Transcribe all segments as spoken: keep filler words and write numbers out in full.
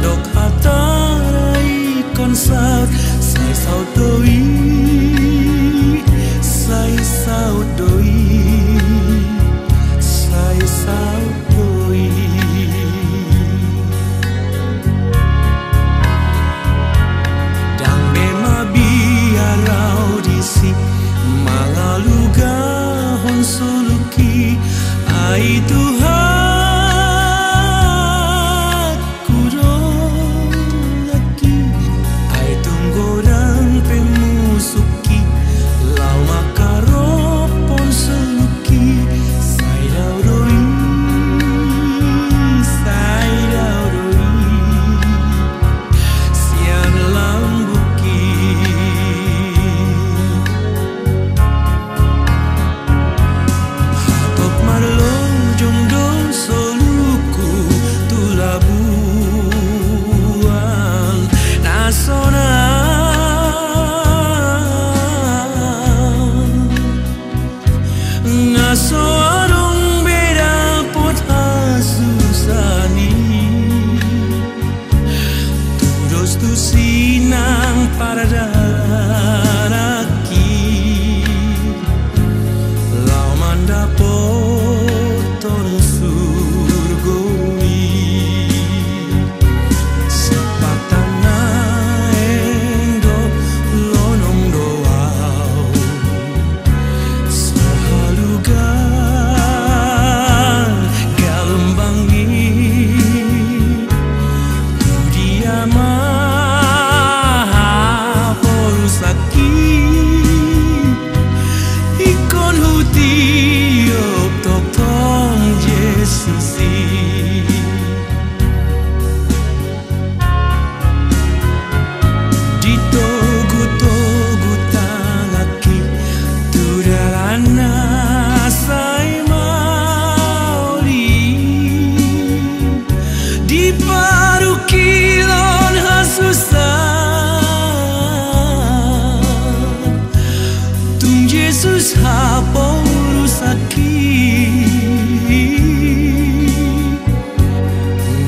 Tok hatara ingkon saut, sai saut do i, sai saut do i, sai saut do i. Ndang be mabiar au disi mangalugahon soluki, ai Tuhan hudolangki, ai tung godang pe musukki, laho mangkarophon soluki, sai dao do i, sai dao do i, sian lambungki. Hatop marlojong do soluku tu labuan na sonang, na so adong be dapot hasusaan i. Tudos tusi nang pardalananki, laho mandapothon surgo i. Sipata naeng do lonong do au, so haluga galombang i. Tu dia ma haporusakki, ingkon hutiop tongtong Jesus i. Ditogutogu tanganki tu dalan na sai maol i, diparungkilhon hasusaan, tung Jesus haporusakki.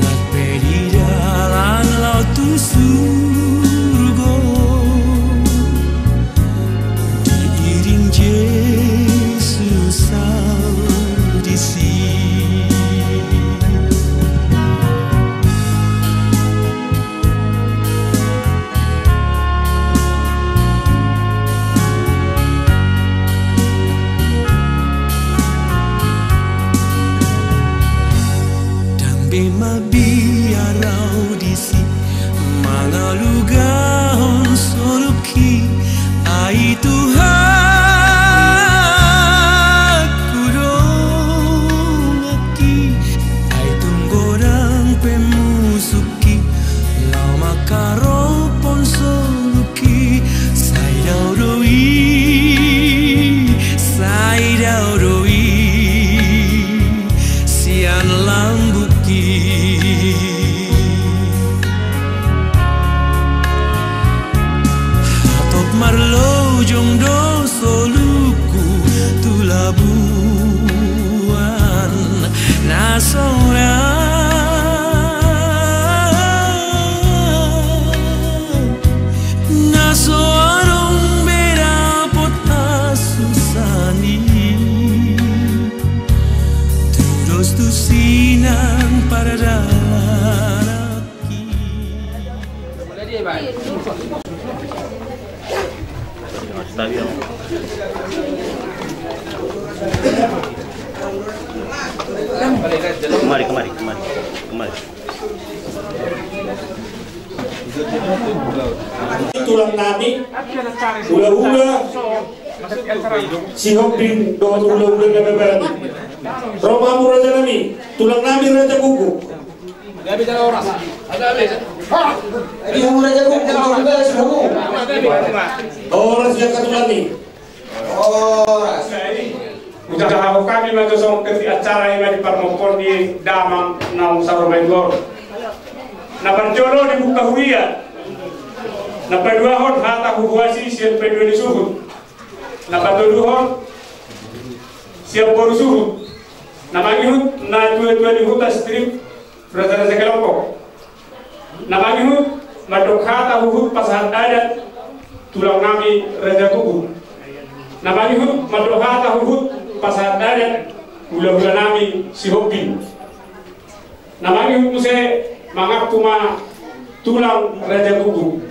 Nang pe di dalan laho tu surgo, diiring Jesus au disi. Ndang be mabiar au disi mangalugahon soluki, ai Tuhan hudolangki, ai tung godang pe musuk i, laho mangkarophon soluki, sai dao do i, sai dao do i, sian lambungki. Hatop marlojong do soluku tu labuan na sonang, na so adong be dapot hasusaan i. Tudos tusi nang pardalananki. Kemari, kemari, kemari, kemari. Tulang nami, hulahula Sihombing dohot hulahula na babaru. Ro ma hamu raja nami, tulang nami Raja Guguk. Di hamu Raja Guguk, hulahula Sihombing. Horas di angka tulang i. Horas. Hujahahon hami ma jo songon tontu acara i ma di parmompoon ni damang naung saur matua on. Na parjolo dibuka huria. Na paduahon hata huhuasi sian pandua ni suhut. Na patoluhon sian boru suhut. Na mangihut natuatua ni huta, strip, raja-raja kelompok. Na mangihut mandok hata huhut pasahat adat tulang nami Raja Guguk. Na mangihut mandok hata huhut pasahat adat hulahula nami Sihombing. Na mangihut muse mangampu ma tulang Raja Guguk.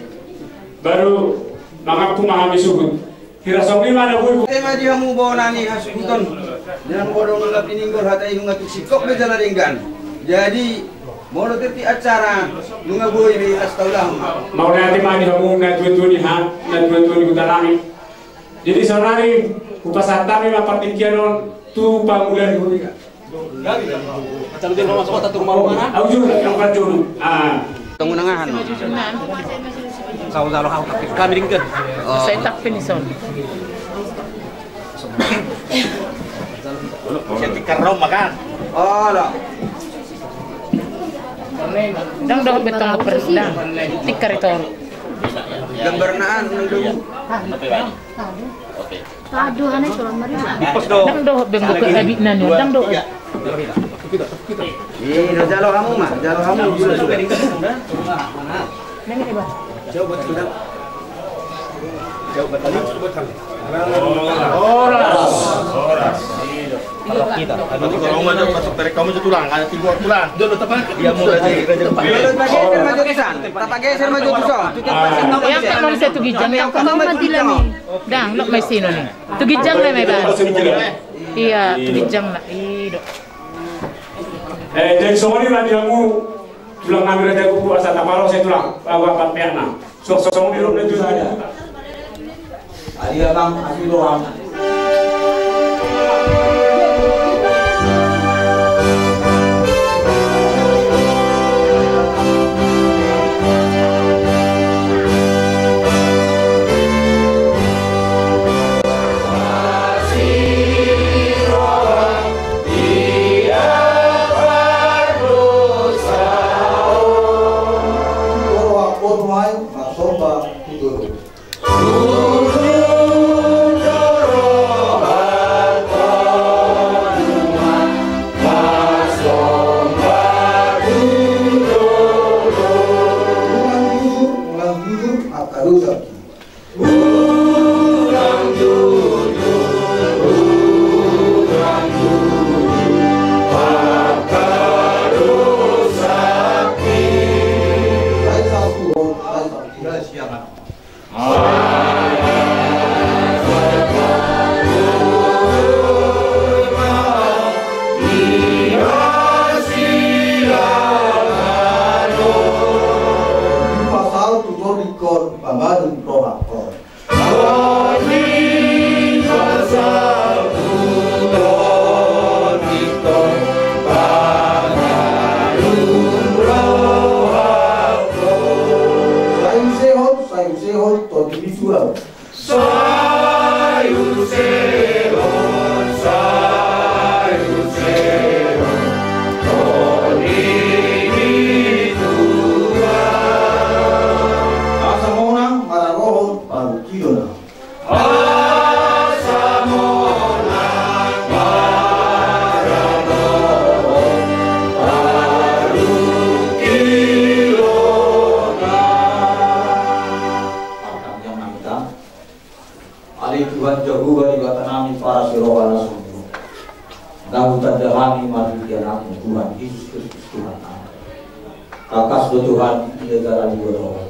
Baru mangampu ma hami suhut. Hira songon i ma na boi. Tema di hamu bona ni hasuhuton. Dengan bodong lap ninggol hata i nunga tuk singkop be jala denggan. Jadi molo tepi acara nunga boi be las taulahon. Mauliate ma di hamu na tuatua ni ha, na tuatua ni huta nami. Jadi saonari hupasahat hami ma partingkian on tu pangula ni huta. Au jolo, yang empat jolo. Ah. Tunggu nangahan. Kau jalo hau tapi kami ringkes. Saya tak finish on. Saya tikar rom makan. Oh, lo. Dang dohot betong per dang. Tikar itu. Gambar naan. Oke. Aduh, aneh, sulam mari. Dang dohot benggo ke abit nani, dang dohot. Ih, udah jalo hamu mah, jalo hamu. Nang ini, Bang. Horas. Horas. Kalau kita, kalau kita. Kalau mau masuk, masuk dari kamu tulang, ada tiga tulang. Dulu tempat. Dia mau dari Raja Guguk. Tapageser ma jo tu son. Tapageser ma jo tu son. Yang kamu saya tu gijang, yang kamu mati lami. Dang, lok mai sino ni. Tu gijang na mai ba. Iya, tu gijang na. Ido. Eh, jadi songon i ma di hamu tulang nami Raja Guguk asa tapalo sai tulang. Bawa pat peak na. Songon i ro na tu saya. Adia bang, asi doang. Sai usehon, sai usehon, tondi ni tulang. Sai usehon, sai usehon, tondi ni tulang. Asa monang mararohon parungkilon. Asa monang mararohon parungkilon. Angkat yang mantap. Ale Tuhan Jahowa Debata nami, parasi roha na sumurung. Ndang hutanda hami marhite Anakmu Tuhan Jesus Kristus Tuhan nami. Tangkas do Tuhan, ia gara ni roha.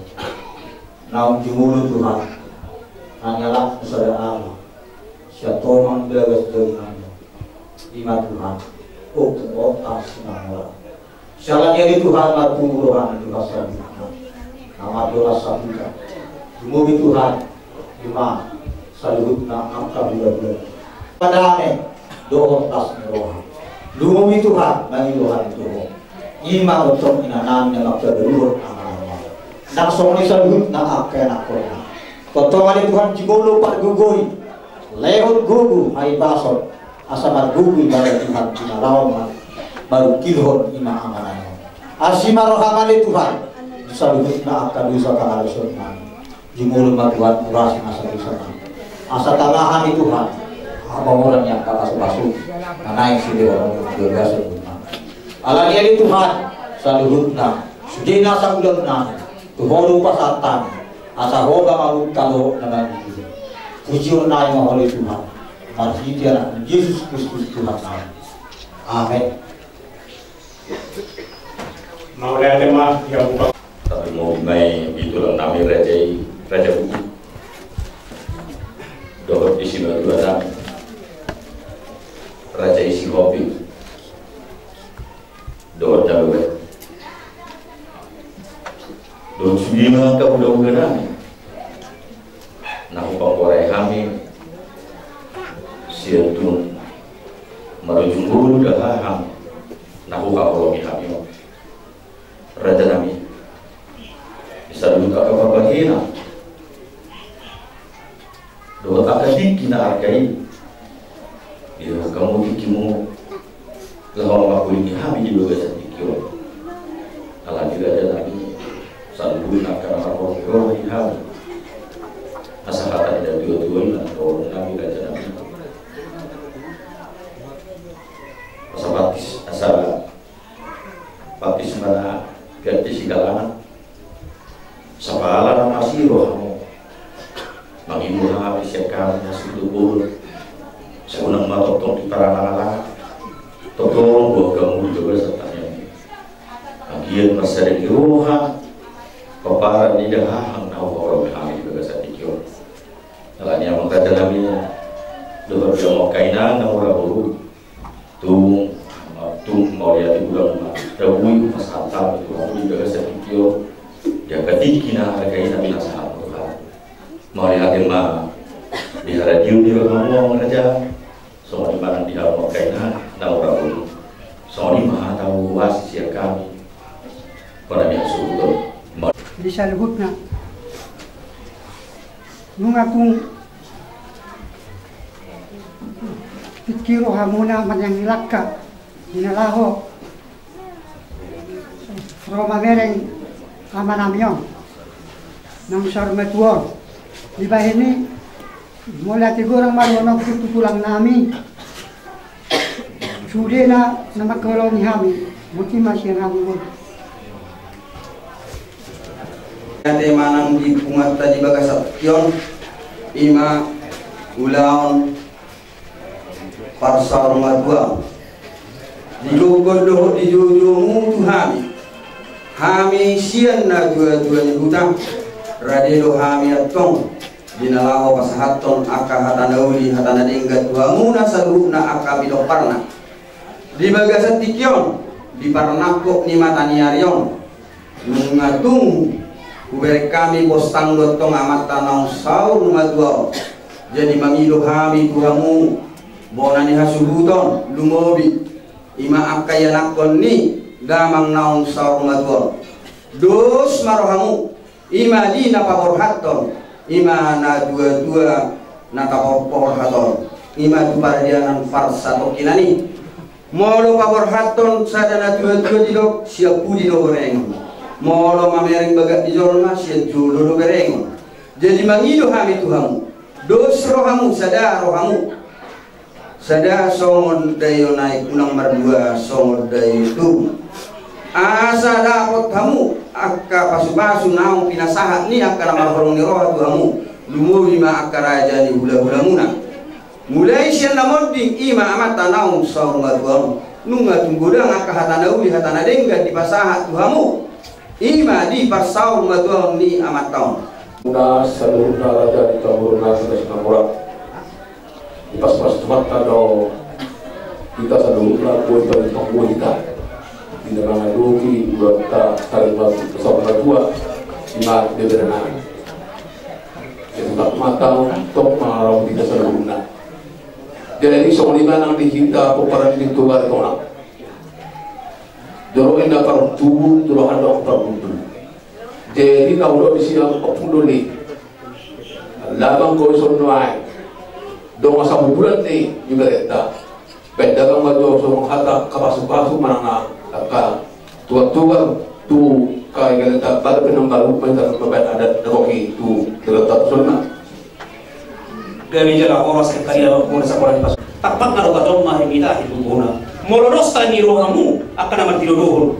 Naung jumolo Tuhan, na nialap sada ari sian tonga ni bagas daginangmu. Ima Tuhan, ompung onta sinamora. Siala ni i ale Tuhan, marpungu rohana di basa Tuhan. Na mandok sahuta. Lumobi Tuhan, ima saluhutna angka hulahula. Padame dohot las ni roha. Lumobi Tuhan, mangido hami tu Ho. Ima tongtong inanami na mangkabaruhon amanami. Nang songon i saluhutna angka anakkonna. Tongtong ale Tuhan, jumolo pargogoi. Lehon gogo hahipason. Asa margogo ibana Tuhan di na laho ma-, marungkilhon ima amanami. Asi ma roham ale Tuhan, saluhutna angka dosa pangalaosion nami. Jumolo ma Tuhan urasi nasa dosa nami. Asa tama hami Tuhan, hamoraon ni angka pasupasu, na naeng silehononmu di bagasan umur nami. Alani i ale Tuhan, saluhutna Sude nasa ulaon nami, tu Ho do pasahat hami, asa Ho do mangungkap dohot na mangihut. Pujion nami ma Ho ale Tuhan, marhite Anakmu Jesus Kristus Tuhan nami. Amen. Mauliate ma di Ahu. Tapi mau mai di tulang nami raja i, raja buku. Dohot di si madua nami, raja i si Hopi. Dohot na lobe. Dohot sude ma angka hulahula nami na hupaboa hami sian tung marujung ngolu dahahang na huhaholongi hami on. Raja nami, di saluhut angka parbahena dohot angka tingki na arga i, di hamu tingkimu laho mangkulingi hami di bagasan tingki on. Alani raja nami, saluhut angka na marhorong roha di hami, asa hata ni natuatua i na torop nami raja nami, asa patis, asa patis mana pianti sigalangan. Sapala na masiro hamu mangido hami sian hami na sudo bolon. Sai unang ma tongtong di parangalangan. Tongtong do hamu di bagasan tangiang i. Anggiat marsadari roha pomparan ni dahahang na huhaholongi hami di bagasan tingki on. Alani amang raja nami dohot di amang angka inang na mura boru. Tung, tung mauliate godang ma tabui pasahat hami tu hamu di bagasan tingki on, di angka tingki na arga i na pinasahat Tuhan. Mauliate ma di haradeon ni rohamu amang raja. Songon i ma nang di hamu angka inang na mura boru. Songon i ma hata huhuasi sian hami. Hona ni hasuhuton. Di saluhutna. Nunga tung tingki rohamuna marniang ni langka di na laho ro mamereng amanami on naung saur matua on. Dibahen i, mauliate godang ma dohononku tu tulang nami. Sude na mangkaholongi hami, botima sian hami on. Ate manang di punguanta di bagasan tingki on, ima ulaon parsaur matua. Di gogo dohot di joujoumu tu hami, hami sian natuatua ni huta, rade do hami antong di na laho pasahathon angka hata na uli hata na denggan tu hamu na saluhutna angka pinomparna. Di bagasan tingki on, di parnangkok ni mata ni ari on, nunga tung hubereng hami postang do antong amanta naung saur matua on. Jadi mangido hami tu hamu bona ni hasuhuton lumobi, ima angka ianakhon ni damang naung saur matua on. Dos ma rohamu, ima di na paborhathon, ima natuatua na tapaborhathon, ima tu pardianan parsatongkinan i. Molo paborhathon sada natuatua didok sian pudi do berengon. Molo mamereng bagak ni jolma sian jolo do berengon. Jadi mangido hami tu hamu, dos rohamu, sada rohamu. Sada songon daion aek, unang mardua songon daion toru. Asa dapot hamu angka pasupasu naung pinasahat ni angka na marholong ni roha tu hamu, lumobi ma angka raja ni hulahulamuna. Mulai sian na monding, ima amanta naung saur matua on, nunga tung godang angka hata na uli hata na denggan dipasahat tu hamu, ima di parsaur matua on ni amanta on. Muna saluhutna raja ni Tambun na suda sinamura. Dipasupasu Tuhanta do hita saluhutna, boi padi panggual hita. Di na mangadopi ulaonta tarima saur matua, ima beberengan. Jadi tak mata tong mangarau hita saluhutna. Jadi songon i ma nang di hita pomparan ni Toga Tona. Jolo inna partubu, jolo handok partubu. Jadi na ulaon di siang papulo ni labang ko ison nuaeng. Dongan sabubulan ni ibarenta. Baen damang ma jo songon hata hapasupasu manang na angka tuatua tu angka ibarenta, baru pe nang baru main dalam pembaen adat na roki tu ibarenta tu son na. Gabe jala horas, angka dia mangkuna sakola ni pas. Tampakna do tadong ma hami tahi tu bona. Molo dos hami rohamu angka na martinodohon.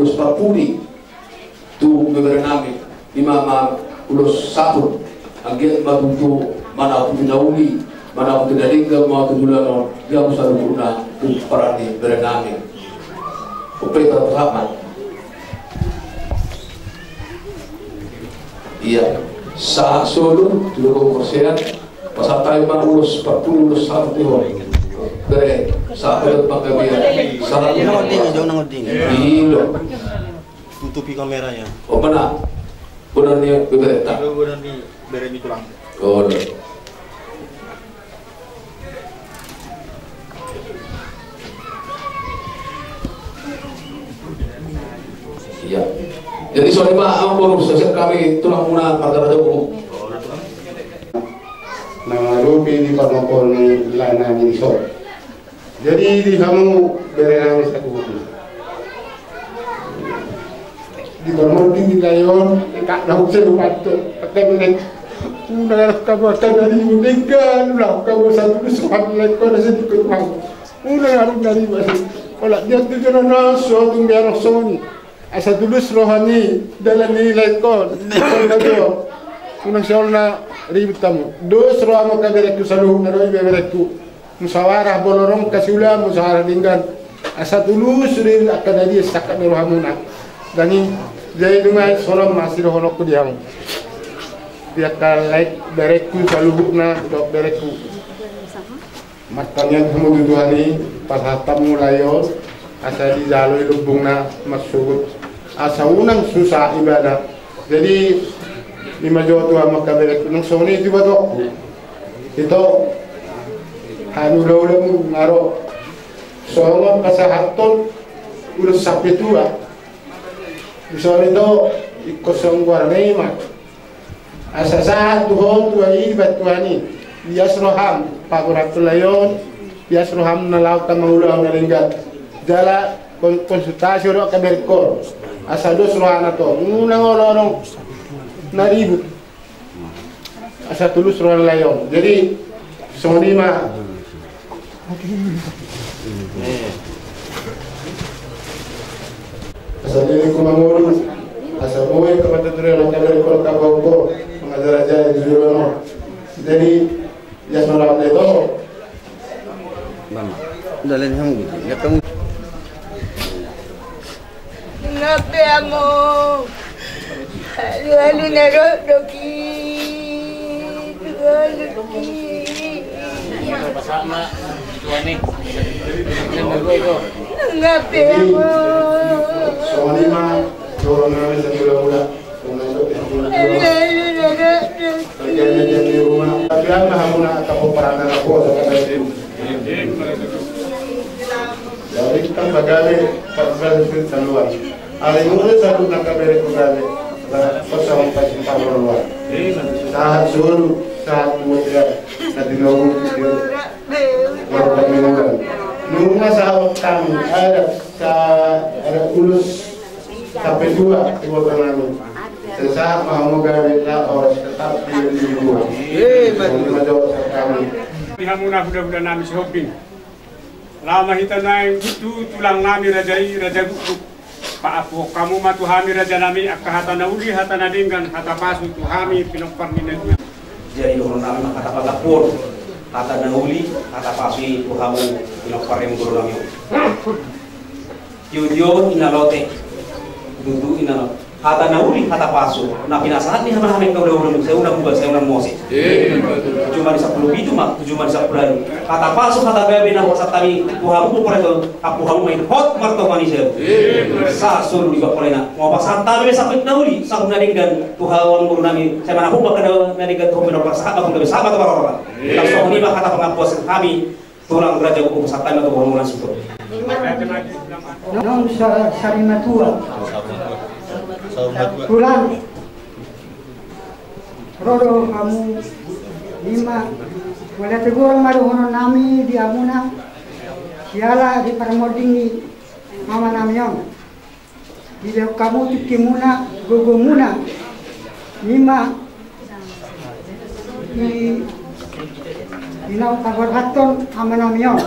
ulos parpudi tu beberenami, ima ma ulos saput, anggiat ma tutu manaputi na uli, manaputi na denggan ma tu joloan on, gabe saluhutna tu parange berenami. Upe ta tu hama. Ia, sa solu tu dohot porsean. Pasahat hami ma ulos parpudi, ulos saput i ho. Bere, saput panggabean. Saput. Nangodingi jo, nangodingi. Ido. Tutupi kameranya. O mana? Bonar ni bebereta. Bonar ni bere ni tulang. O do. Ia. Jadi songon i ma amang boru, sian hami tulang muna marga Rajaku. Na mangalupi di parmokol ni lae nami dison. Jadi di hamu berenami saluhutna. Di parmonding ni lae on, tak daun seru panto, pakai bere. Unang anak kamu akan dari mendinggal, ulah kamu satu kesukaan lae kau nasi di keruang. Unang anak dari masih. Kalau dia tu jalan naso, tung biar soni. Asa tulus roha ni dalan ni lae on. Unang siol na ribut hamu. Dos rohamu angka bereku saluhut na ro i bebereku. Musawarah bolorong kasi ula musawarah denggan. Asa tulus ribut angka na dia sakat ni rohamuna. Dang i jadi dungai sorom masidohononku di hamu. Di angka lae bereku saluhutna dohot bereku. Martangiang hamu tu Tuhan i, pasahat hamu lae on, asa dijalo i lumbungna marsogot. Asa unang susa ibana. Jadi, ima jo tu hamu angka bereku, nang songon i tu ibotongku. Ito, hami ulaulamu nga ro. Songon pasahathon ulos sampe tua. Dison ito, ingkon songon goarna i ma. Asa sahat tu ho tua i, iba Tuhan i. Ias roham, paborathon lae on, ias roham na laho mangulahon na denggan. Jala kon-, konsultasi ro angka berekkon. Asa dos rohana tong, unang olo-olo na ribut. Asa tulus roha ni lae on. Jadi, songon i ma. Asa jadi ku mangolu. Asa boi kapatuturan angka berekkon kapaupo. Mangajar-ajari tu joloan on. Jadi, ias ma roham lae on. Mama, udah lain kamu gitu. Ya kamu. Ngape amo? Alu-alu na ro doki. Alu doki. Ngape amo? Songon i ma, songon i ma, songon i ma. Alu-alu na ro doki. Alu-alu na ro doki. Alu-alu na ro doki. Alu-alu na ro doki. Kan pagabe, pagabe sulit saluan. Alai mula satu na gabe re pagabe, ba, kosong pasti parluan. Sahat solu, sahat kemudian, nanti nunggu video. Baru kami nunggu. Nunggu sahat kami, ada, sa-, ada ulus, sampai dua, dua kami. Sesahat mau gabe, tak harus tetap di rumah. Di hamuna hulahula nami si Hombing. Laho ma hita naeng tu tulang nami raja i, raja guguk. Paampuhon hamu ma tu hami raja nami angka hata na uli, hata na denggan, hata pasu tu hami pinompar ni na dua. Jadi dohonon nami ma hata pangampuon, hata na uli, hata pasu i tu hamu pinompar ni boru nami. Tio-tio inna lote, tutu inna lote. Hata na uli, hata pasu. Na pinasahat ni hamuna, hamuna hulahula, sai unang Buka, sai unang Mose. Tujuh mani sapuluh pitu ma, tujuh mani sapuluh ualu. Hata pasu, hata gabe na hupasahat hami tu hamu, pokokna tu hamu ma i hot martonga ni jabu. Sahat solu di bangkolena. Hupasahat hami sahat na uli, sahat na denggan tu hamu boru nami. Sai manang hum angka na denggan tu hamu, na pasahat ma tu gabe, sahat ma tu parhorasan. Laos songon i ma hata pangampuon sian hami. Tulang raja, hupasahat hami tu hamu na siput. Naung sa-, sarimatua. Tulang. Ro do hamu, ima. Mauliate godang ma dohonon nami di hamuna. Siala di parmonding ni mama nami on. Dilehon hamu tingkimuna, gogomuna, ima, i, i na hupaborhathon ama nami on.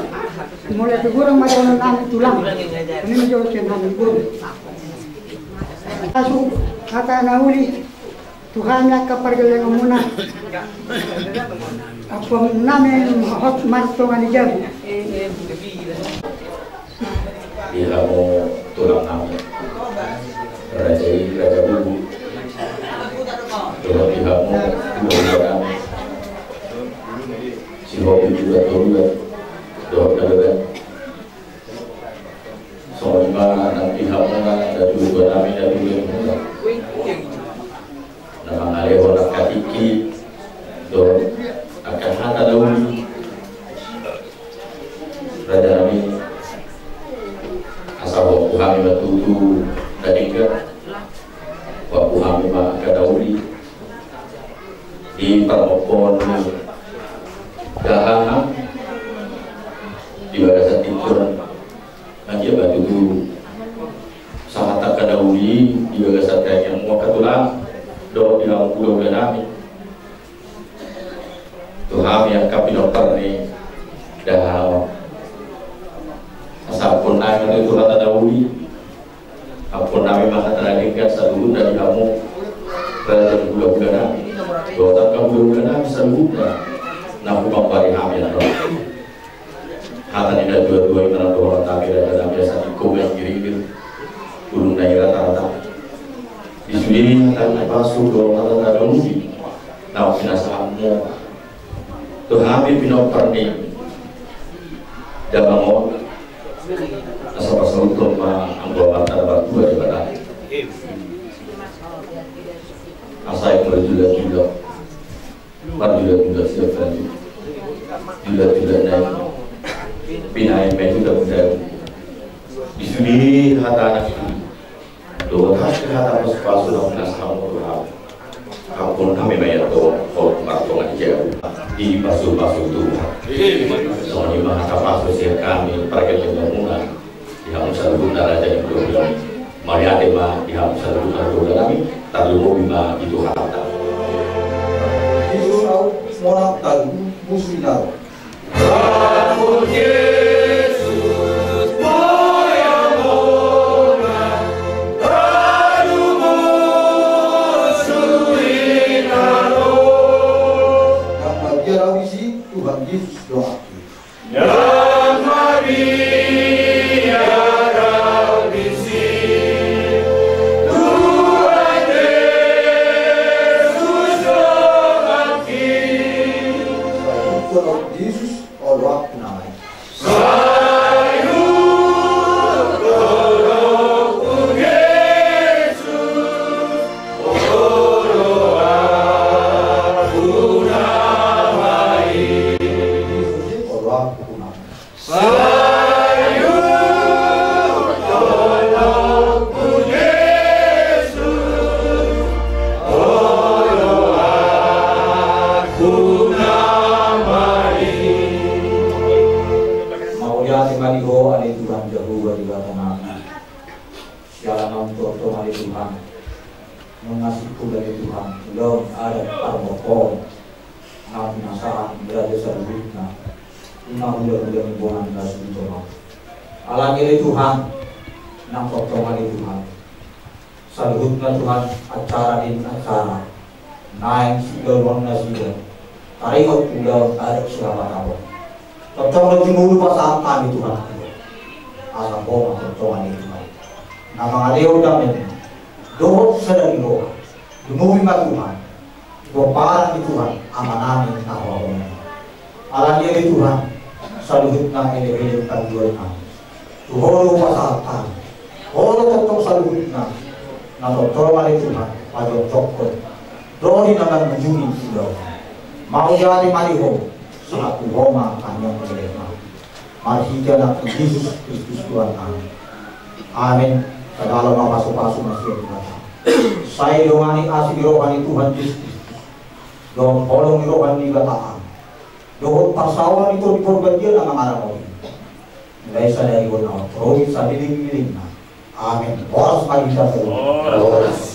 Mauliate godang ma dohonon nami tulang. Ima jolo sian hami guru. Pasu, hata na uli. Tu hami angka pargellengonmuna. Ampuhon nami hot martonga ni jabu. Di hamu tulang nami. Raja i, raja guguk. Dohot di hamu hulahula nami. Si Hombing, Tuan Toruan. Dohot na dohot. Songon i ma nang di hamuna, na dua nami, na dua muna. Na mangalehon angka tingki dohot angka hata na uli. Raja nami, asa huampu hami ma tutu na denggan, huampu hami ma angka na uli di parmompoon ni dahahang di bagasan tingki on. Anggia ma tutu sahat angka na uli di bagasan tangiangmu angka tulang dohot di hamu hulahula nami. Tu hami angka pinompar ni dahahang on, asa ampuhon nami ma tutu hata na uli. Ampuhon nami ma hata na denggan saluhutna di hamu raja ni hulahula nami. Dohot angka hulahula nami saluhutna na hupaboa hami on. Hata ni natuatua i ma na dohonon nami, raja nami, asa tingko ma inggiringgir, bulungna i ratarata. Di sude hata na pasu dohot hata na uli na pinasahatmu tu hami pinompar ni damang on, asa pasahathon ma anggo Amanta na martua Debata. Asa i marjulak-julak. Marjulak-julak sian Bali. Julak-julak na i. Pinain ma i tu dabu-dabu. Di sude hata na uli dohot hata pasu-pasu na pinasahatmu tu hami. Ampuhon hami ma i, antong hot martonga ni jabu. Dipasu-pasu Tuhan. Songon i ma hata pasu sian hami pargellengonmuna. Di hamu saluhutna raja ni hulahula nami. Mauliate ma di hamu saluhutna hulahula nami, tarlumobi ma di Tuhanta. Di surau monang talu musu inaro. Ramun Jesus, moyamona, tarlumobi musu inaro. Nang mabiar au disi, Tuhan Jesus dohot. Nang mabiar au disi, Tuhan Jesus dohot. Tuhan Jesus, oloan nami. Siala naung tongtong ale Tuhan, nunga singkop ale Tuhan ulaon adat parboruon na pinasahat ni raja saluhutna, ima hulahula ni bona na sude tongtong. Alani ale Tuhan, nang tongtong ale Tuhan, saluhutna Tuhan, acara denggan acara naeng siulaon nasida, taringot ulaon adat sihabatahon. Tongtong do jumolo pasahat hami Tuhan, asa Ho ma tongtong ale Tuhan na mangalehon dame dohot sadari roha. Lumobi ma Tuhan di pomparan ni Tuhan Amanami na hinaholongan. Alani ale Tuhan, saluhutna elek-elek pangidoannami tu Ho do pasahat hami. Ho do tongtong saluhutna na tongtong ale Tuhan pajongjongkon dohot na mangujungi ulaon. Mauliate ma di Ho, sahat tu Ho ma tangiang ni elek nami. Marhite Anakmu Jesus Kristus Tuhannami. Amen. Tadalo ma pasupasu na sian Debata. Sai dongani asi ni roha ni Tuhan Jesus Kristus dohot holong ni roha ni Debata Ama dohot parsaoran ni Tondi Porbadia na mangaramoti, mulai sadari on sahat tu saleleng ni lelengna. Amen. Horas ma di hita saluhutna. Horas.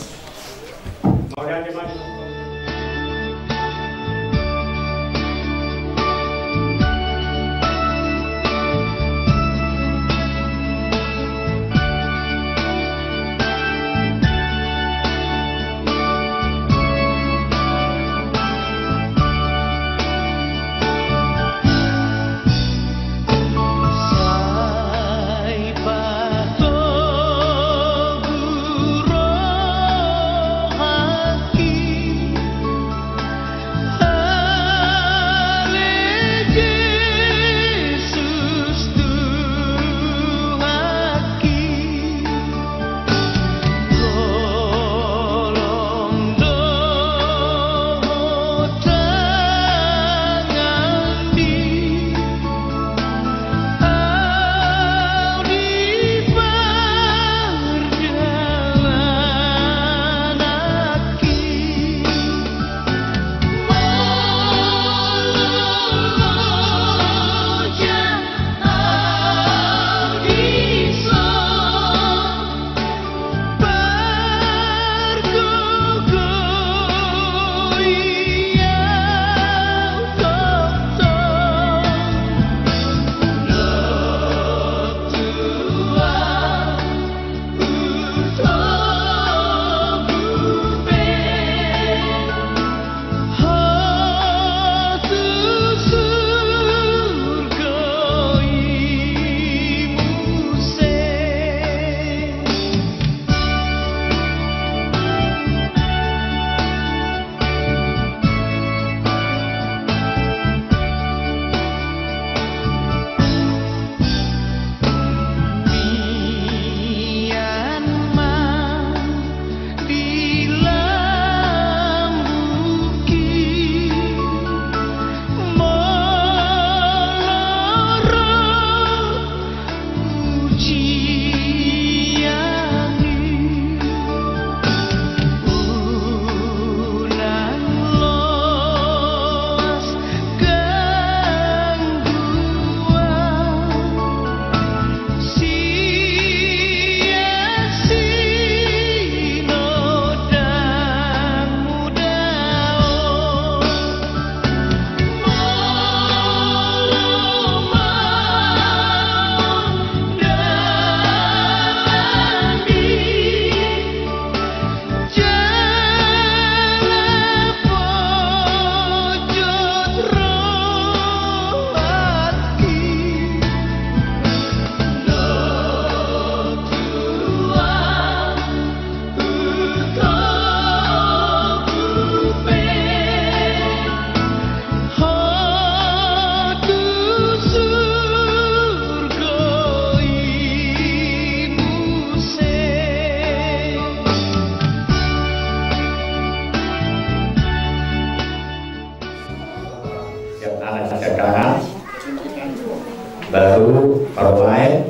Baru parumaen,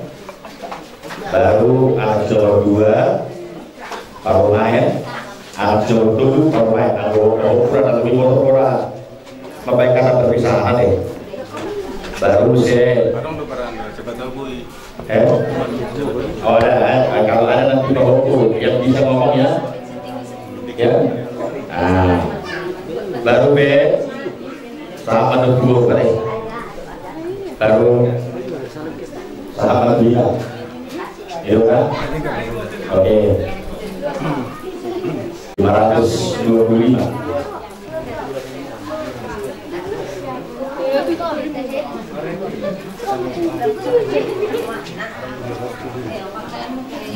baru anak nomor dua, parumaen, anak nomor tolu, parumaen, anak nomor dua, anak nomor dua, anak nomor dua. Baru se. Adong do barang, coba tahu, Boy. Eh? Oh, ada, eh? Ah, kalau ada nanti Pak Oku yang bisa ngomong ya. Ya. Ah. Baru be sama tuh dua kali. Baru sama tuh ya. Iya kan? Oke. Lima ratus dua puluh lima.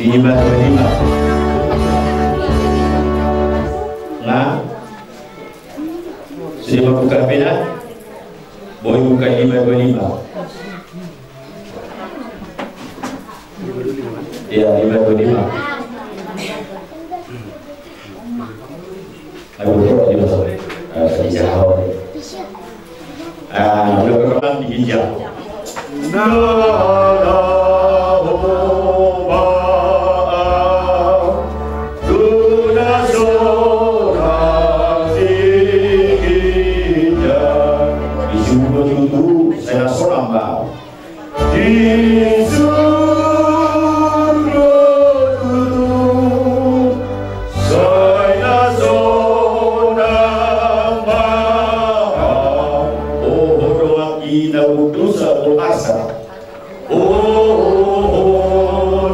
Lima dua lima. Nah, sudah buka beda. Boy buka lima dua lima. Iya, lima dua lima. Aduh, kok di bawah? Eh, di bawah. Ah, udah berkembang di ginjal. Di surgo tutu, sai na sonang ma au. Di surgo tutu, sai na sonang ma au. Oho do anggi na umdosa do asa. Oho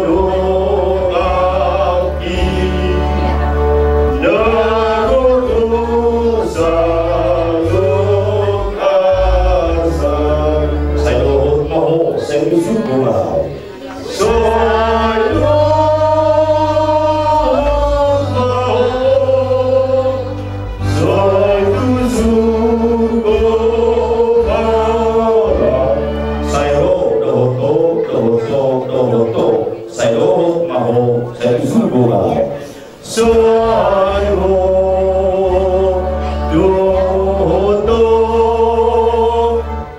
do anggi na umdosa do asa. Sai dohot ma ho, sai tu surgo ma au. Sai dohot ma ho, sai tu surgo ma au. Sai ro dohot ho, dohot ho, dohot ho. Sai dohot ma ho, sai tu surgo ma au. Sai ro dohot ho,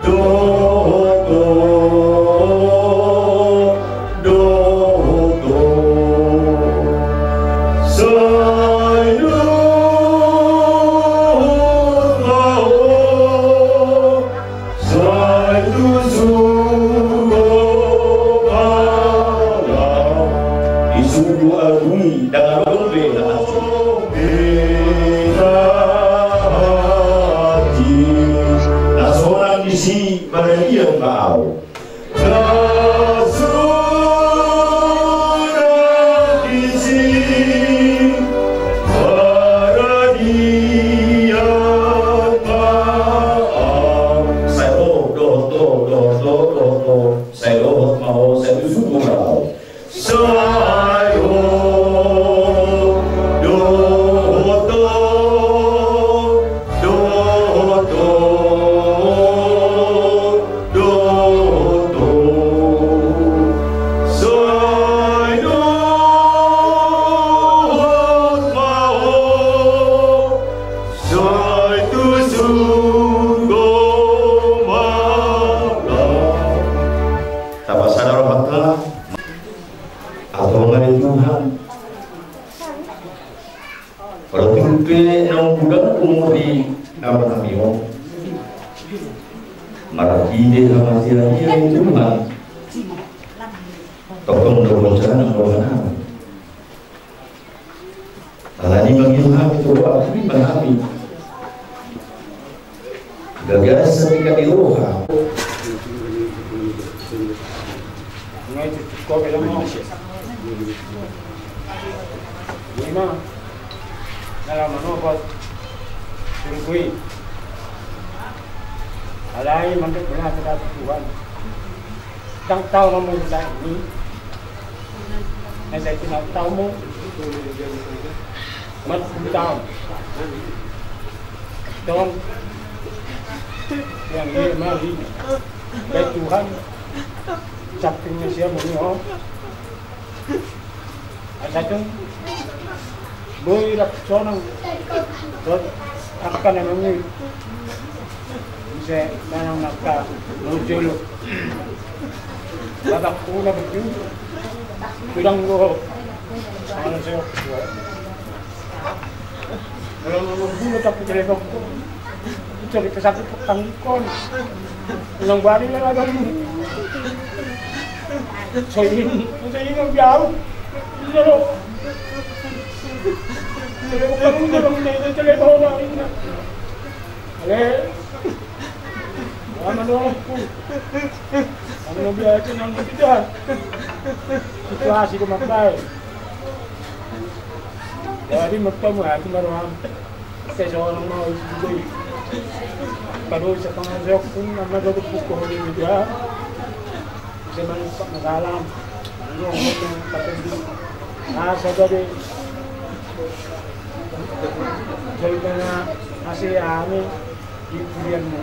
dohot ho, dohot ho. Sai dohot ma ho, sai tu surgo ma au. Di surgo au i, ndang adong be na asing. Na sonang disi, maradian ma au. Na sonang disi, maradian ma au. Sai ro dohot ho, dohot ho, dohot ho. Sai dohot ma ho, sai tu surgo ma au. Sai ro dohot ho, dohot ho, dohot ho. Sai dohot ma ho, sai tu surgo ma au. Tapasada rohanta. Antong ale Tuhan. Olo pe naung godang umur ni rohanami on, marhite hamatean i ale Tuhan, tongtong do holan rohanami. Alani i mangido hami tu Ho, ampuni ma hami. Bagasan tingki ni roha. Ngai cucuk ko bilang mau. Lima. Dalam manopat. Surgui. Alai mandok belah kepada Tuhan. Tang tahu ngomong kita ini. Nanti kita tahu mau. Mat tahu. Tong. Yang dia mari. Baik Tuhan. Sampingnya siapa ni, oh? Asa tu boi rap sonang. Rap angka na nungi. Bisa manang angka nujolo. Babak puna betul. Tulang gua. Mana saya? Kalau mau bunuh tapi telepon. Itu dikesakit tanggikon. Ulang balik lah lagi. Sai, sai, sai, biau. Jalo. Jalo, kamu jalo, jalo, jalo, jalo, jalo. Ale. Ama dohononku. Ama biasa nang kita. Situasi ko mambaen. Jadi mertua mu hati baru am. Saya seorang mau istri. Kalau saya pengajar pun nama dodok buku di meja. Bisa manumpang masalah. Asa jadi. Jadi kena masih anu di kuliahmu.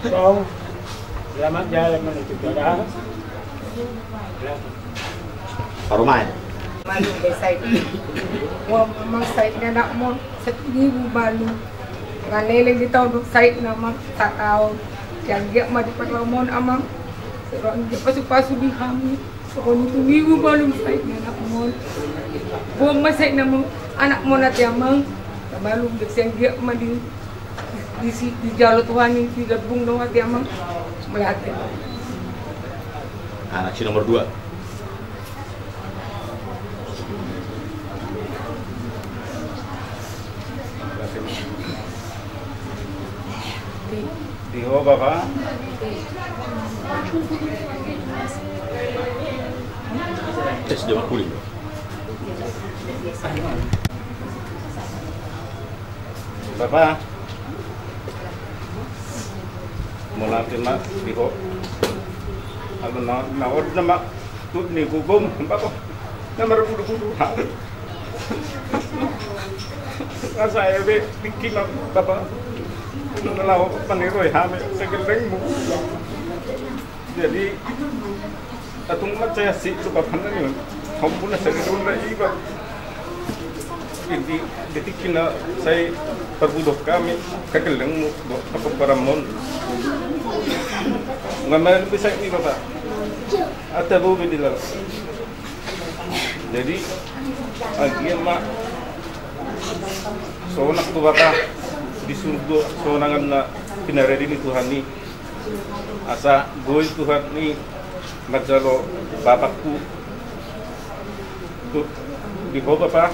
Tong, selamat jalan menuju ke arah. Parumaen. Malum be sahit. Wah, memang sahit ni anakmon. Sahit ni ibu malu. Ngaleleng di taon sahit nama sataon. Yang dia ma di parlomonmon amang. Seorang dia pasu-pasu di hami. Songon i tu ibu malu sahit ni anakmon. Boan ma sahit nama anakmon ate amang. Malum be sian dia ma di Di si, dijalo Tuhan i, di lambung do ate amang. Mauliate. Anak si nomor dua. Di ho bapa. Tes dia makuling. Bapa, mauliate ma di ho. Alu na, na on nama tu ni gugum, bapa. Na marbudu-budu. Asa ebe diki ma bapa. Na laho maniroi hami segellengmu. Jadi, atung ma saya si tu bapa na ni on. Hamu na sari dona iba. Jadi, detik kina saya perbudak kami kagellengmu do apa paramon. Ngambil bisa ni bapa. Ada bu bedilah. Jadi, agia ma sonang tu bapa di surgo sonangan na pinarade ni Tuhan i. Asa boi Tuhan i manjalo bapakku. Tu di ho bapa,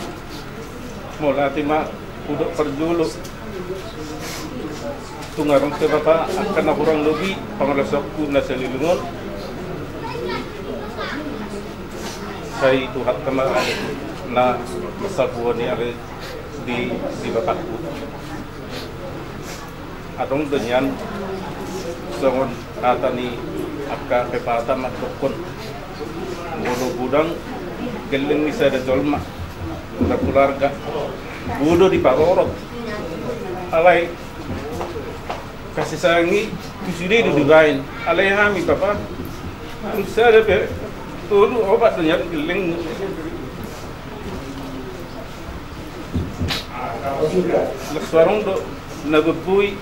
mauliate ma hudok parjolo. Tung adong pe bapa angka na hurang lobi pangalaosionku na saleleng on. Sai Tuhanta ma na mansai huhut ni ari di, di bapakku. Adong do nian songon hata ni angka pepatah mandok on. Molo godang gelleng ni sada jolma, sada keluarga, boi do diparorot. Alai kasih sayang i tu sude do dibaen. Alai hami bapa, sada pe tolu opat do nian gelleng. Laos adong do na boi.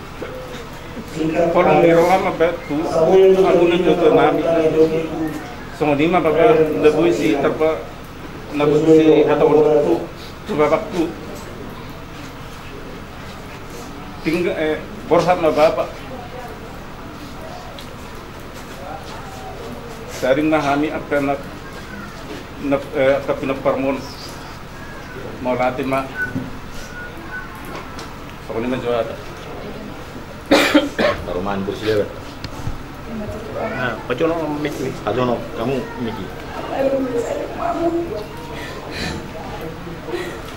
Polong ni roha ma batu. Amun na joto nami. Songon i ma bapa na boi si tarpa na boi si hata on tu bapakku. Tinggal eh borhat ma bapa. Saring ma hami angka na, na eh, angka pinomparmon. Mauliate ma. Songon i ma jo hata. Parumaen bos dia. Nah, pajono mik ni. Pajono kamu mik i.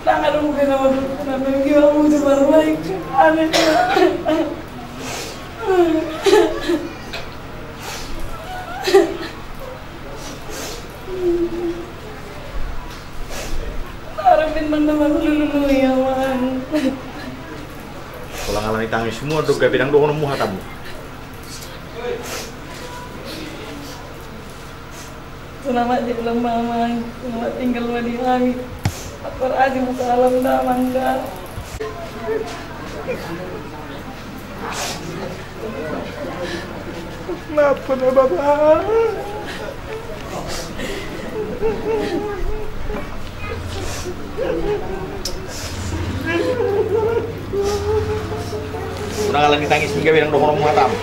Tangan lu kena masuk kena mik i, kamu cuma baik. Aneh. Arep bintang teman lulu ya man. Pola ngalani tangis semua do gabe dang dohononmu hatamu. Selamat di ulang mamang, selamat tinggal ma di hami. Akbar aja muka alam damang da. Kenapa na bapa? Unang ala ni tangis, mingga bilang dohononmu hatamu.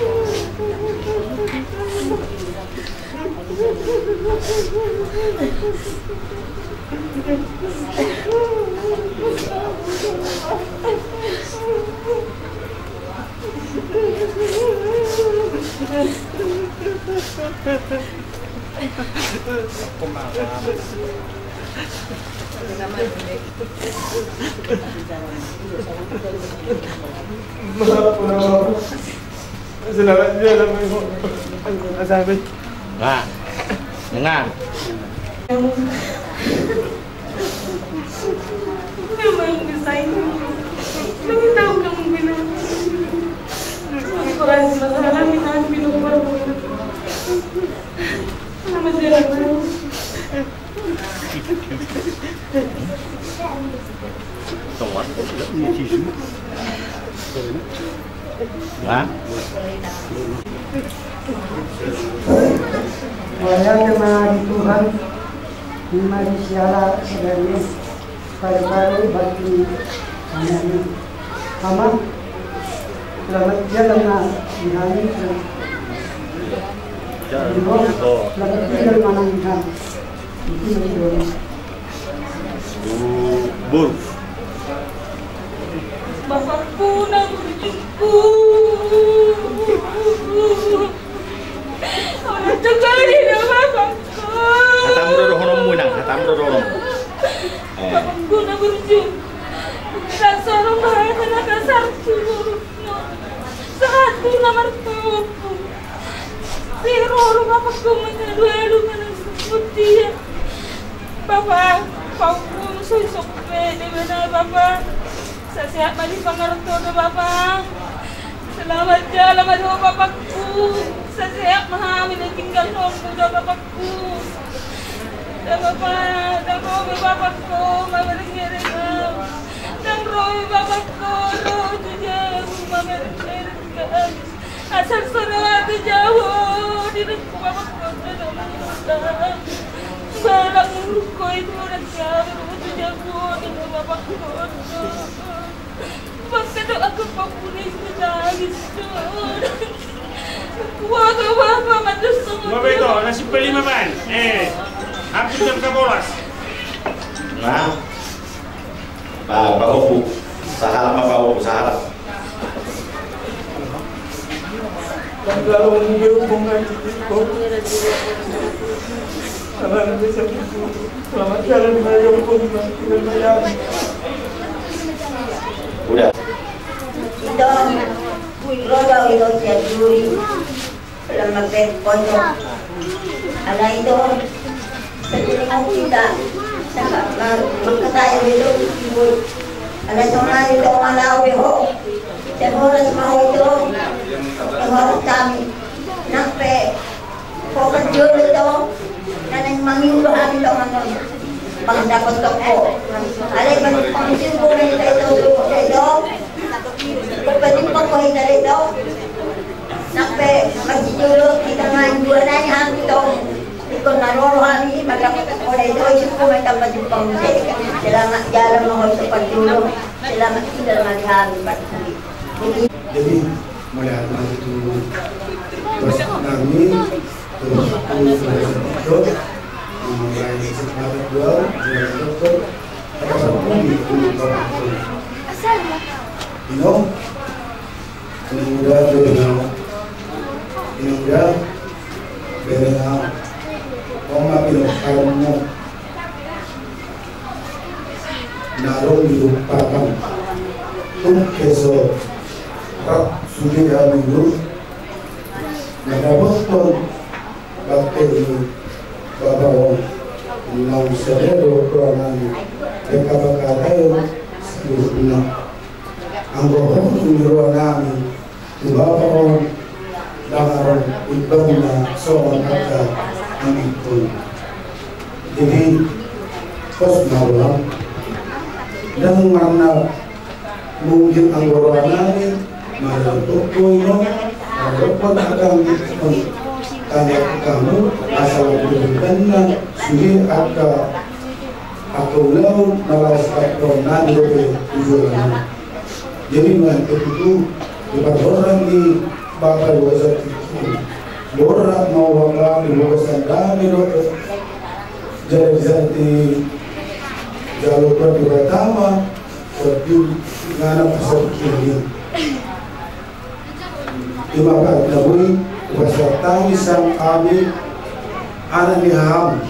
Selamat jalan, Bang. Nah, dengar. Hah? Mauliate ma di Tuhan, ima di siala sadari i, paru-paru batu ni Ama. Ama, selamat jalan ma di hami. Selamat tinggal ma nang di hami. Itu ma di hami. Bur. Bapakku na burjuku. Orang cakari na bapakku. Hatamu do dohononmu, Inang, hatamu do dohononmu. Eh. Bapakku na burju. Sasorong bahasa na kasar tu. Sahatu na martupu. Siroro bapakku mangalualu manang sebutia. Bapa, paukum so isok pe debana bapa. Sasehat ma di pangarto do bapa. Selamat jalan ma di ho bapakku. Sasehat ma hami na tinggal nonmu do bapakku. Ndang bapa, ndang ro be bapakko mamereng-mereng au. Ndang ro be bapakko ro tu jabu mamereng-mereng au. Asal so ro tu jabu di rengku bapakko ndang ro. Balang rengku itu ndang ro tu jabu di bapakko. Bangke do aku pampunis menangis. Kuat apa apa matus sama. Bapak itu nasi beli makan. Eh, aku jam sebelas. Nah, nah, Pak Opu, sahala ma Pak Opu, sahala. Udah. Ito, ro do au ito sian duri. Lam mape koto. Alai ito. Satu lima juta. Saka mar-, mangkataya be do. Alai sonari do malau be ho. Sai horas ma ho ito. Sai horas hami. Nang pe ho parjolo ito. Na naeng mangido hami do mangon. Pangdapot toko. Alai pangsiu bo na ito ito. Pangsiu bo na ito ito. Nang pe masijolo hita manjua nai hami tong. Ingkon na ro hami mandapot toko na ito, isuk ma hita pajumpang muse. Selamat jalan ma ho so parjolo. Selamat tinggal ma di hami. Jadi, mulai hari itu, terus kami, terus aku, terus itu, mulai sekolah dua, mulai dokter, ada satu lagi, itu, you know, Inang Uda, bere na, Inang Uda, bere na, oma pino kamu, na ro di rupa kan, tung keso, rap sude kami dulu, na dapotkon, bakte ni, bapa on, naung sada do rohanami, deka bakata on, seluruhna. Anggo hot ni rohanami tu bapa on, ndang adong imbanna songon angka anakku. Jadi, pos ma roham. Ndang marna mungkin anggo rohanami, marna tokoi no, marna tokoi angka anakku. Tanya kamu, asal imbanna, sude angka, angka ulaon, na laos patornami dope tu jolonami. Jadi, nuaeng pe tutu, di parboruon ni bapa di bagasan tingki on. Borhat ma roham di bagasan dame dohot Jadi bisa di jalur pertama, tapi ngana pasal ini. Ima partabui, pasal tami sang ami, anak ni ham.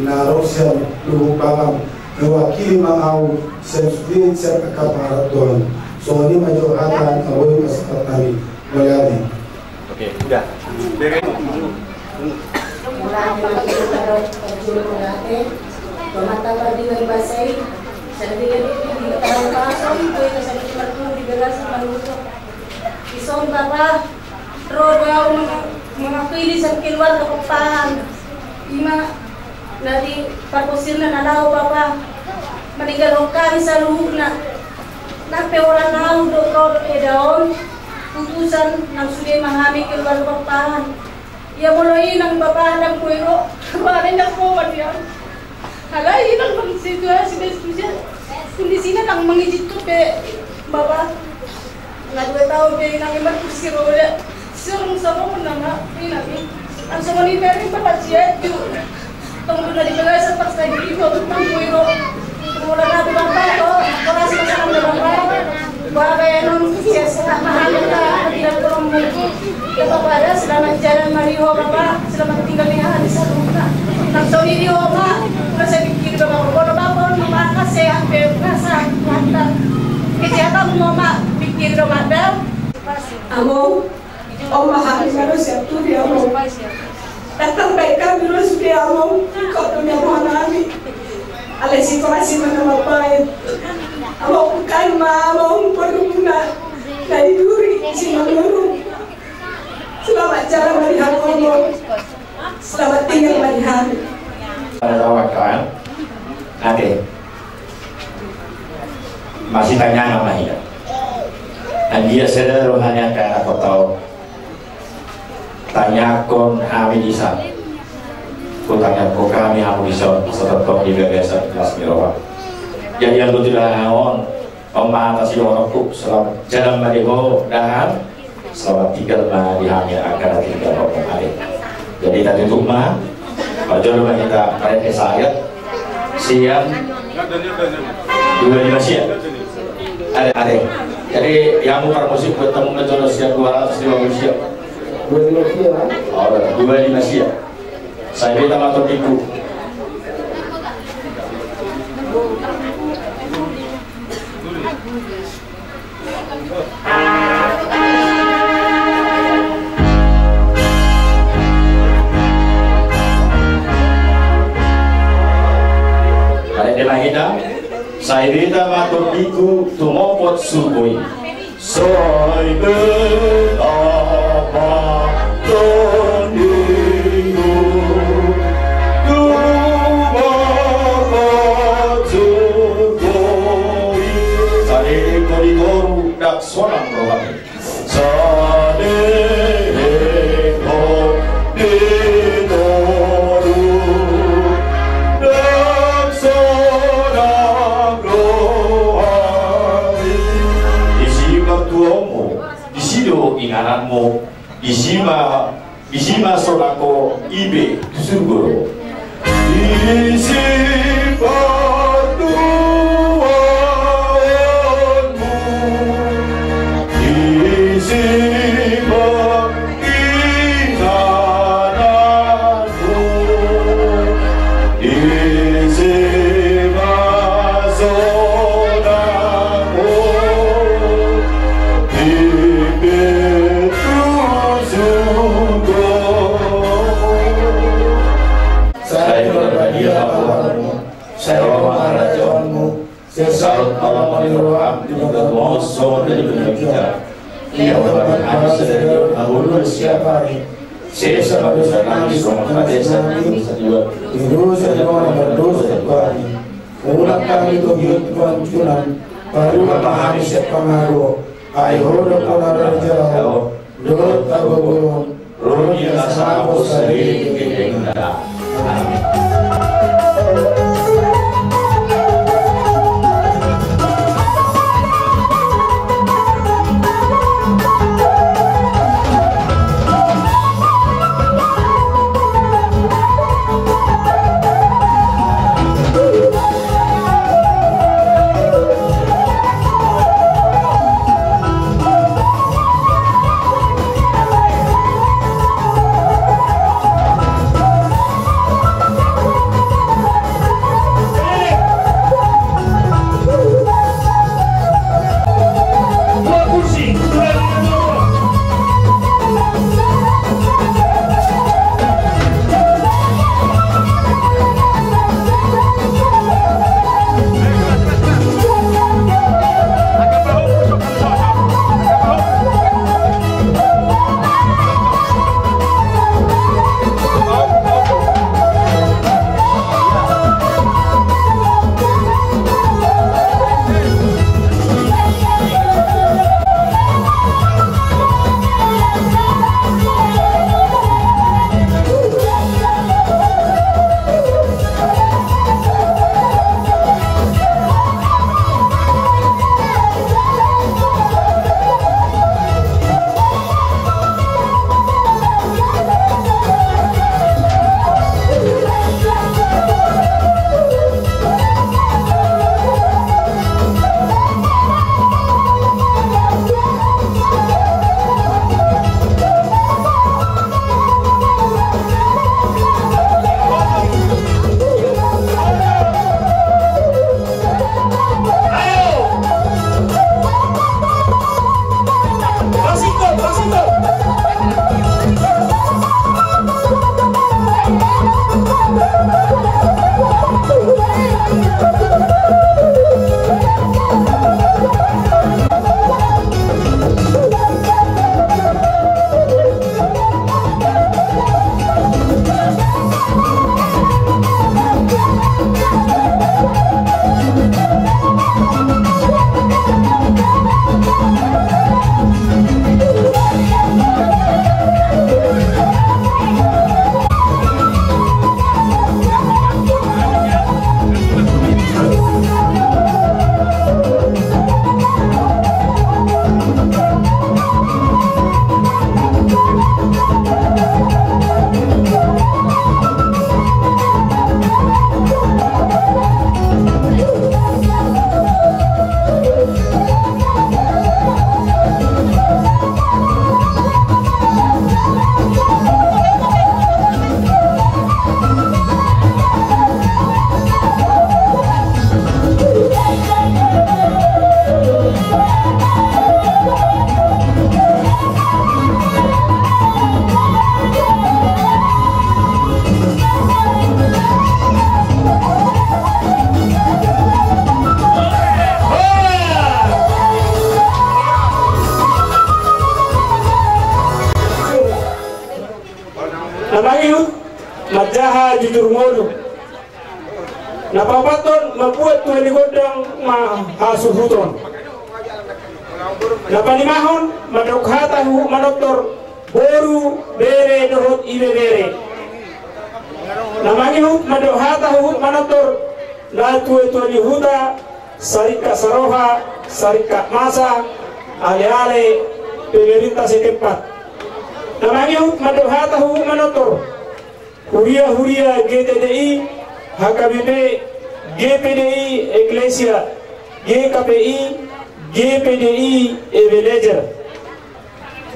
Na ro sian Lubuk Bangam, mewakili ma au sian sude sian angka parhatoan. Songon i ma jo hata na boi pasahat hami. Mauliate. Oke, udah. Beres. Mulai dari kita terjun mengate, tomata padi dan basai, sandiri di kita pasang, kue kesana martung di bagasan manusia. Ison Bapa, ro do au manga-, mangakui di sian keluarga Pakpahan. Ima na di parpusirna na laho Bapa, maninggalhon hami saluhutna. Nang pe holan au do ro dohot eda on, putusan nang sude ma hami keluarga Pakpahan. Ia molo inang Bapa ndang boi ro, ro ale ndang ro ma dia. Alai inang nang situasi be situasi kondisina nang mangizinhon be Bapa. Nga dua taon be inang i markursi roda. Sirung sarung nama inang i. Langsung ni dari Bapa siat tu. Tong tu dari bagasan paksa diri ko tentang kuiro. Mula na tu Bapa ko, ko rasa masalah Bapa. Bapa ya non sias mahal ta tidak kurang. Ya Bapa ada selamat jalan ma di ho Bapa, selamat tinggal di hati saluhutna. Langsung di ho ma, rasa pikir Bapa, kalau Bapa mau makan sehat be, rasa mantap. Kesehatan mau ma pikir Bapa dah. Among, Among, hami na ro sian Turi Among. Datang baik kami ro sude Among, ingkon do niamohon hami. Alai situasi ma na mambahen. Among, bukan ma Among, perumuna. Dari Turi, Simanjurung. Selamat jalan ma di hami Among. Selamat tinggal ma di hami. Ada awak kan? Oke. Masih tanya nama ia. Anggia sada rohani angka anak kota. Tanyakkon hami di sana. Kutanyakko hami hamu di sana. Satattong di bagasan kelas miroha. Jadi yang betul on. Pemata si onokku, selamat jalan ma di ho dan selamat tinggal ma di hami angka na tinggal ho. Jadi tadi tu ma, parjolo ma hita, ada saya sian dua lima sia. Ada, ada. Jadi yang mau musik buat tamu mencoba sian dua ratus lima puluh sia. Dua lima sia. Oh, dua lima sia. Sai beta ma tondingku. Pala di mahina, sai beta ma tondingku tumopot suku i. Sai beta ma tondingku tumopot suku i. Salelenghon di toru ndang sonang rohami. Salelenghon di toru ndang sonang rohami. Disi martuaonmu, disi do ingananmu, disi ma Disi ma sonang ho ibe tu surgo do. Disi partuaonmu, disi ma ingananmu, disi ma sonang ho ibe tu surgo. Sai ro ma dia hagogoonmu, sai ro ma harajaonmu, sai saut ma lomo ni roham di bagasan tonga ni dunia on. Ia hupasahat hami sadari on hangoluan siapari. Sesa ma dosanami songon panesanami di dosa di dongan na mardosa tu hami. Unang hami togihon tu pangunjunan, paluahon ma hami sian pangago, ai Ho do ampunta, harajaon dohot hagogoon, ro di nasa pos saleleng ni lelengna. Amin. Na paopathon, mambuat tua ni gondang ma hasuhuton. Na palimahon, mandok hata huhut manortor, boru, bere dohot ibebere. Na mangihut mandok hata huhut manortor, natuatua ni huta, saringkat saroha, saringkat masa, aleale, pemerintah setempat. Na mangihut mandok hata huhut manortor, huriahuria G T D I, H K B P, G P D I Eklesia, G K P I, G P D I Ebenezer.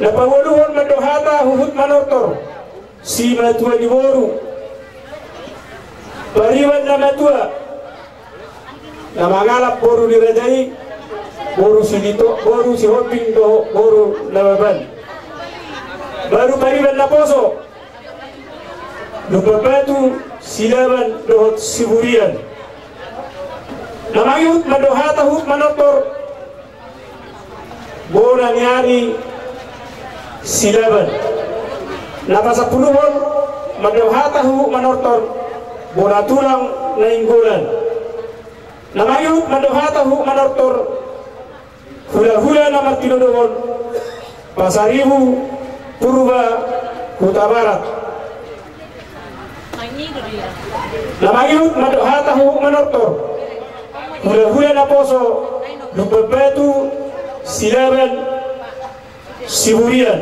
Na paualuhon mandok hata huhut manortor, simatua ni boru, pariban na matua, na mangalap boru ni raja i, boru Silito, boru Sihombing dohot boru Nababan. Baru pariban naposo, Lumban Batu, Silaban dohot Siburian. Na mangihut mandok hata huhut manortor, bona ni ari Silaban. Na pasampuluhon mandok hata huhut manortor, bona tulang Nainggolan. Na mangihut mandok hata huhut manortor, hulahula na martinodohon, Pasaribu, Purba, Hutabarat. Na mangihut mandok hata huhut manortor, hulahula naposo, Lumban Batu, Silaban, Siburian.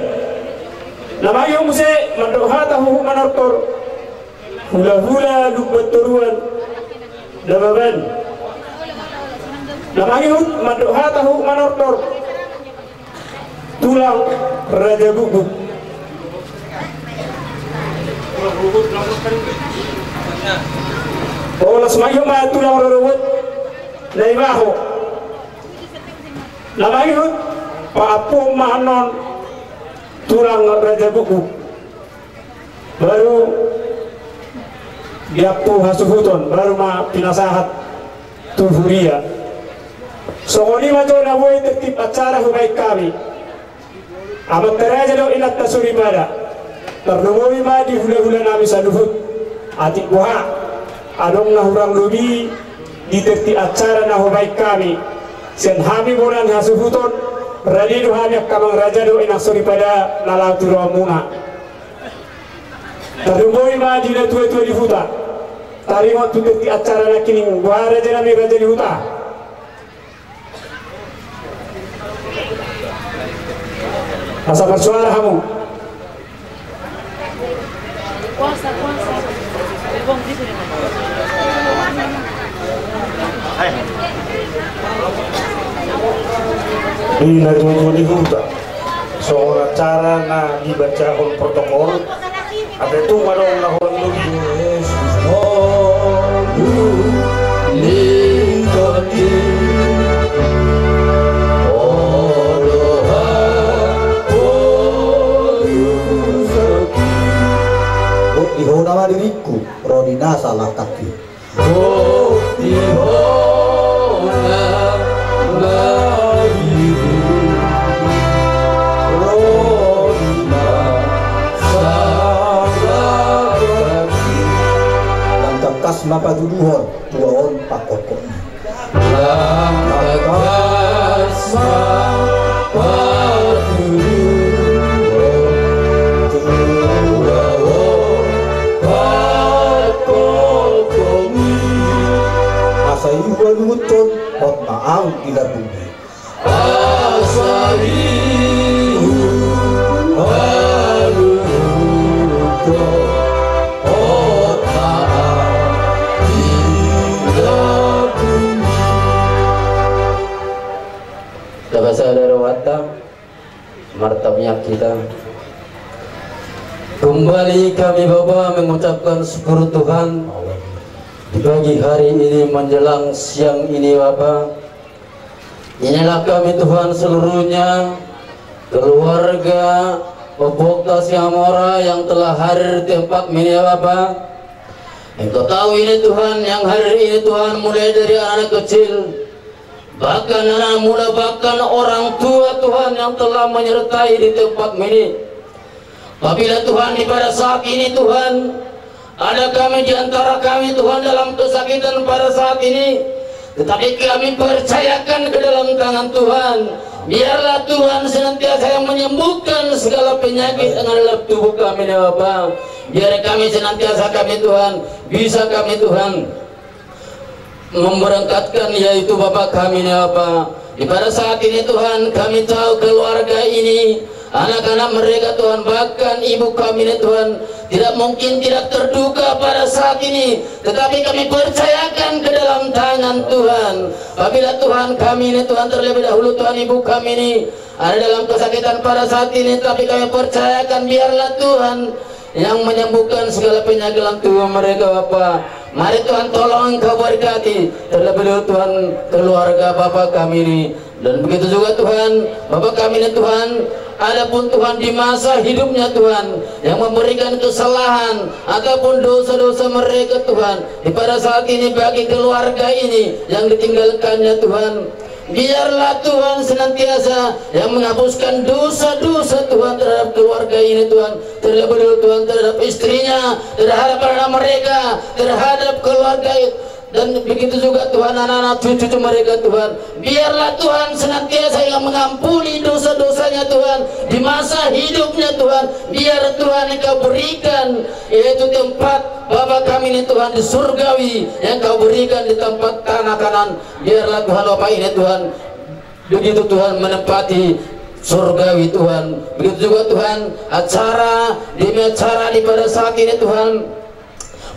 Na mangihut muse mandok hata huhut manortor, hulahula Lumban Toruan, Nababan. Na mangihut mandok hata huhut manortor, tulang Raja Guguk. Olas mangihut ma tulang rorobot na ibaho. Na mangihut paampuhon ma annon tulang Raja Guguk. Baru diampu hasuhuton, baru ma pinasahat tu huria. Songon i ma jo na boi tertib acara hubaen hami. Amanta raja dohot inanta soripada, tarlumobi ma di hulahula nami saluhut. Atik boha adong na hurang lobi di tertib acara na hubaen hami, sian hami bona ni hasuhuton, rade do hami angka amang raja dohot inang soripada na laho tu rohamuna. Tarlumobi ma di natuatua ni huta. Taringot tu tertib acara nangkining, boha raja nami raja ni huta? Asa marsuara hamu. Di natuatua ni huta, songon acara na dibacahon protokol, ate tung adong na hurang lobi. Di hona ma diringku, ro di nasa langkangki. Langkangkas ma patuduhon tua on pangkorkor i. Langkangkas ma patuduhon tua on pangkorkor i. Asa i hualuhon hon ma au di lambungmi. Asa i hualuhon hon ma au di lambungmi. Tapasada rohanta. Martangiang hita. Kembali kami, Bapa, mengucapkan syukur, Tuhan. Di pagi hari ini menjelang siang ini, Bapa, inilah kami, Tuhan, seluruhnya, keluarga Ompung Situmorang yang telah hadir di tempatmi ini, ya Bapa. Engkau tahu ini, Tuhan, yang hadir ini, Tuhan, mulai dari anak-anak kecil, bahkan anak muda, bahkan orang tua, Tuhan, yang telah menyertai di tempatmi ini. Apabila, Tuhan, di pada saat ini, Tuhan, Ada kami di antara kami, Tuhan, dalam kesakitan pada saat ini, tetapi kami percayakan ke dalam tangan Tuhan. Biarlah Tuhan senantiasa yang menyembuhkan segala penyakit yang ada dalam tubuh kami, ya Bapa. Biar kami senantiasa, kami, Tuhan, bisa kami, Tuhan, memberangkatkan, yaitu Bapa kami ni Bapa. Di pada saat ini, Tuhan, kami tahu keluarga ini, anak-anak mereka, Tuhan, bahkan ibu kami ni, Tuhan, tidak mungkin tidak terduga pada saat ini, tetapi kami percayakan ke dalam tangan Tuhan. Apabila, Tuhan, kami ni, Tuhan, terlebih dahulu, Tuhan, ibu kami ni ada dalam kesakitan pada saat ini, tapi kami percayakan, biarlah Tuhan yang menyembuhkan segala penyakit dalam tubuh mereka, Bapa. Mari Tuhan, tolong Engkau berkati, terlebih dahulu Tuhan, keluarga Bapa kami ini. Dan begitu juga, Tuhan, Bapa kami ini, Tuhan, adapun, Tuhan, di masa hidupnya, Tuhan, yang memberikan kesalahan ataupun dosa-dosa mereka, Tuhan, di pada saat ini bagi keluarga ini yang ditinggalkannya, Tuhan, biarlah Tuhan senantiasa yang menghapuskan dosa-dosa, Tuhan, terhadap keluarga ini, Tuhan. Terlebih dahulu, Tuhan, terhadap istrinya, terhadap anak mereka, terhadap keluarga, dan begitu juga, Tuhan, anak-anak cucu-cucu mereka, Tuhan. Biarlah Tuhan senantiasa yang mengampuni dosa-dosanya, Tuhan, di masa hidupnya, Tuhan. Biar Tuhan Engkau berikan, yaitu tempat Bapa kami ini, Tuhan, di surgawi, yang Kau berikan di tempat tanah Kanaan. Biarlah Tuhan Bapa ini, Tuhan, begitu, Tuhan, menempati surgawi, Tuhan. Begitu juga, Tuhan, acara, demi acara di pada saat ini, Tuhan,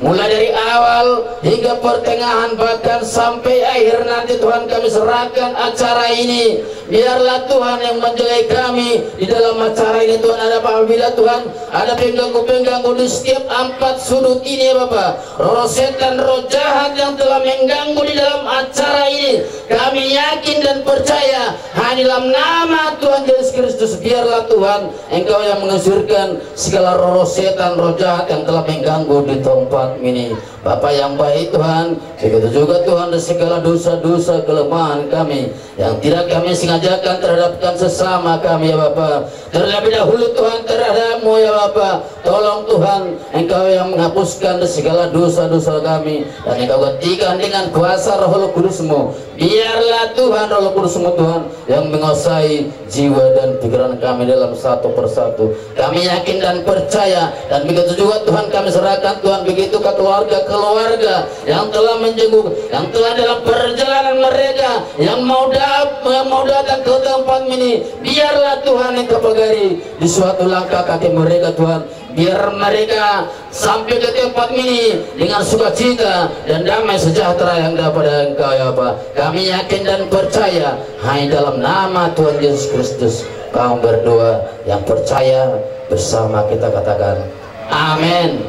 mulai dari awal hingga pertengahan, bahkan sampai akhir nanti, Tuhan, kami serahkan acara ini. Biarlah Tuhan yang menjaga kami di dalam acara ini, Tuhan. Ada apabila, Tuhan, ada pengganggu-pengganggu di setiap empat sudut ini, ya Bapa. Roh setan, roh jahat yang telah mengganggu di dalam acara ini, kami yakin dan percaya, hanya dalam nama Tuhan Yesus Kristus, biarlah, Tuhan, Engkau yang mengusirkan segala roh setan, roh jahat yang telah mengganggu di tempat ini. Bapa yang baik, Tuhan, begitu juga, Tuhan, di segala dosa-dosa kelemahan kami yang tidak kami sengajakan terhadapkan sesama kami, ya Bapa. Terlebih dahulu, Tuhan, terhadap-Mu, ya Bapa. Tolong, Tuhan, Engkau yang menghapuskan segala dosa-dosa kami, dan Engkau gantikan dengan kuasa Roh Kudus-Mu. Biarlah, Tuhan, Roh Kudus-Mu, Tuhan, yang menguasai jiwa dan pikiran kami dalam satu persatu. Kami yakin dan percaya, dan begitu juga, Tuhan, kami serahkan, Tuhan, begitu ke keluarga-keluarga yang telah menjenguk, yang telah dalam perjalanan mereka, yang mau da-, yang mau datang ke tempat ini. Biarlah, Tuhan, Engkau pagari di suatu langkah kaki mereka, Tuhan. Biar mereka sampai ke tempat ini dengan sukacita dan damai sejahtera yang daripada Engkau, ya Bapa. Kami yakin dan percaya hanya dalam nama Tuhan Yesus Kristus kami berdoa, yang percaya bersama kita katakan, amin.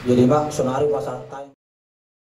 Jadi, Bang, sonari pasal time.